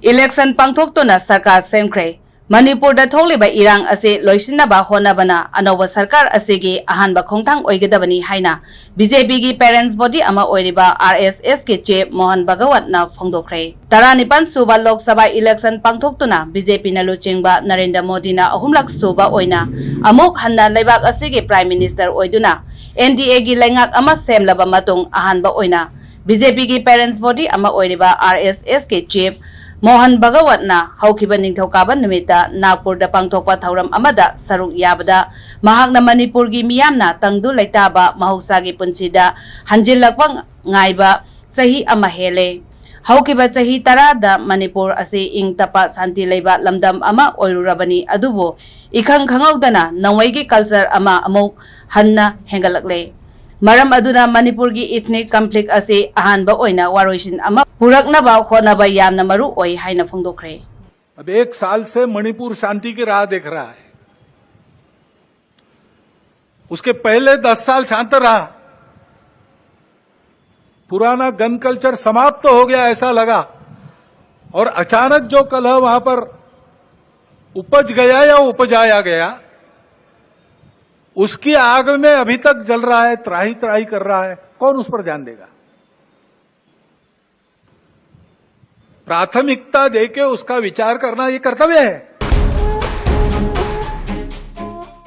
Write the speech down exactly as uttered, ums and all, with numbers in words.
Election ꯄꯥꯡꯊꯣꯛꯇꯨꯅ ꯁꯔꯀꯥꯔ ꯁꯦꯝꯈ꯭ꯔꯦ꯫ ꯃꯅꯤꯄꯨꯔꯗ ꯊꯣꯛꯂꯤꯕ ꯏꯔꯥꯡ ꯑꯁꯤ ꯂꯣꯏꯁꯤꯟꯅꯕ ꯍꯣꯠꯅꯕꯅ ꯑꯅꯧꯕ ꯁꯔꯀꯥꯔ ꯑꯁꯤꯒꯤ ꯑꯍꯥꯟꯕ ꯈꯣꯡꯊꯥꯡ ꯑꯣꯏꯒꯗꯕꯅꯤ ꯍꯥꯏꯅ ꯕꯤ ꯖꯦ ꯄꯤꯒꯤ parents body ꯑꯃ ꯑꯣꯏꯔꯤꯕ ꯑꯥꯔ ꯑꯦꯁ ꯑꯦꯁꯀꯤ chief ꯃꯣꯍꯟ ꯚꯒꯋꯠꯅ ꯐꯣꯡꯗꯣꯛꯈ꯭ꯔꯦ꯫ ꯇꯔꯥꯅꯤꯄꯥꯟ ꯁꯨꯕ ꯂꯣꯛ ꯁꯚꯥ election ꯄꯥꯡꯊꯣꯛꯇꯨꯅ ꯕꯤ ꯖꯦ ꯄꯤꯅ ꯂꯨꯆꯤꯡꯕ ꯅꯔꯦꯟꯗ꯭ꯔ ꯃꯣꯗꯤꯅ ꯑꯍꯨꯝꯂꯛ ꯁꯨꯕ ꯑꯣꯏꯅ ꯑꯃꯨꯛ ꯍꯟꯅ ꯂꯩꯕꯥꯛ ꯑꯁꯤꯒꯤ Prime Minister ꯑꯣꯏꯗꯨꯅ ꯑꯦꯟ ꯗꯤ ꯑꯦꯒꯤ ꯂꯩꯉꯥꯛ ꯑꯃ ꯁꯦꯝꯂꯕ ꯃꯇꯨꯡ ꯑꯍꯥꯟꯕ ꯑꯣꯏꯅ ꯕꯤ ꯖꯦ ꯄꯤꯒꯤ parents body ꯑꯃ ꯑꯣꯏꯔꯤꯕ ꯑꯥꯔ ꯑꯦꯁ ꯑꯦꯁꯀꯤ chief ꯃꯣꯍꯟ ꯚꯒꯋꯠꯅ ꯍꯧꯈꯤꯕ ꯅꯤꯡꯊꯧꯀꯥꯕ ꯅꯨꯃꯤꯠꯇ ꯅꯥꯒꯄꯨꯔꯗ ꯄꯥꯡꯊꯣꯛꯄ ꯊꯧꯔꯝ ꯑꯃꯗ ꯁꯔꯨꯛ ꯌꯥꯕꯗ ꯃꯍꯥꯛꯅ ꯃꯅꯤꯄꯨꯔꯒꯤ ꯃꯤꯌꯥꯝꯅ ꯇꯪꯗꯨ ꯂꯩꯇꯥꯕ ꯃꯍꯧꯁꯥꯒꯤ ꯄꯨꯟꯁꯤꯗ ꯍꯟꯖꯤꯜꯂꯛꯄ ꯉꯥꯏꯕ ꯆꯍꯤ ꯑꯃ ꯍꯦꯜꯂꯦ꯫ ꯍꯧꯈꯤꯕ ꯆꯍꯤ ꯇꯔꯥꯗ ꯃꯅꯤꯄꯨꯔ ꯑꯁꯤ ꯏꯪ ꯇꯞꯄ ꯁꯥꯟꯇꯤ ꯂꯩꯕ ꯂꯝꯗꯝ ꯑꯃ ꯑꯣꯏꯔꯨꯔꯕꯅꯤ, ꯑꯗꯨꯕꯨ ꯏꯈꯪ ꯈꯪꯍꯧꯗꯅ ꯅꯣꯡꯃꯩꯒꯤ culture ꯑꯃ ꯑꯃꯨꯛ ꯍꯟꯅ ꯍꯦꯟꯒꯠꯂꯛꯂꯦ꯫ ꯃꯔꯝ ꯑꯗꯨꯅ ꯃꯅꯤꯄꯨꯔꯒꯤ ethnic conflict ꯑꯁꯤ ꯑꯍꯥꯟꯕ ꯑꯣꯏꯅ ꯋꯥꯔꯣꯏꯁꯤꯟ ꯑꯃ ꯄꯨꯔꯛꯅꯕ ꯍꯣꯠꯅꯕ ꯌꯥꯝꯅ ꯃꯔꯨ ꯑꯣꯏ ꯍꯥꯏꯅ ꯐꯣꯡꯗꯣꯛꯈ꯭ꯔꯦ꯫ अब एक साल से मणिपुर शांति की राह देख रहा है। उसके पहले दस साल शांत रहा। पुराना गन कल्चर समाप्त हो गया ऐसा लगा, और अचानक जो कलह वहां पर उपज गया या उपजाया गया, उसकी आग में अभी तक जल रहा है, त्राही त्राही कर रहा है। कौन उस पर ध्यान देगा? प्राथमिकता देके उसका विचार करना ये कर्तव्य है।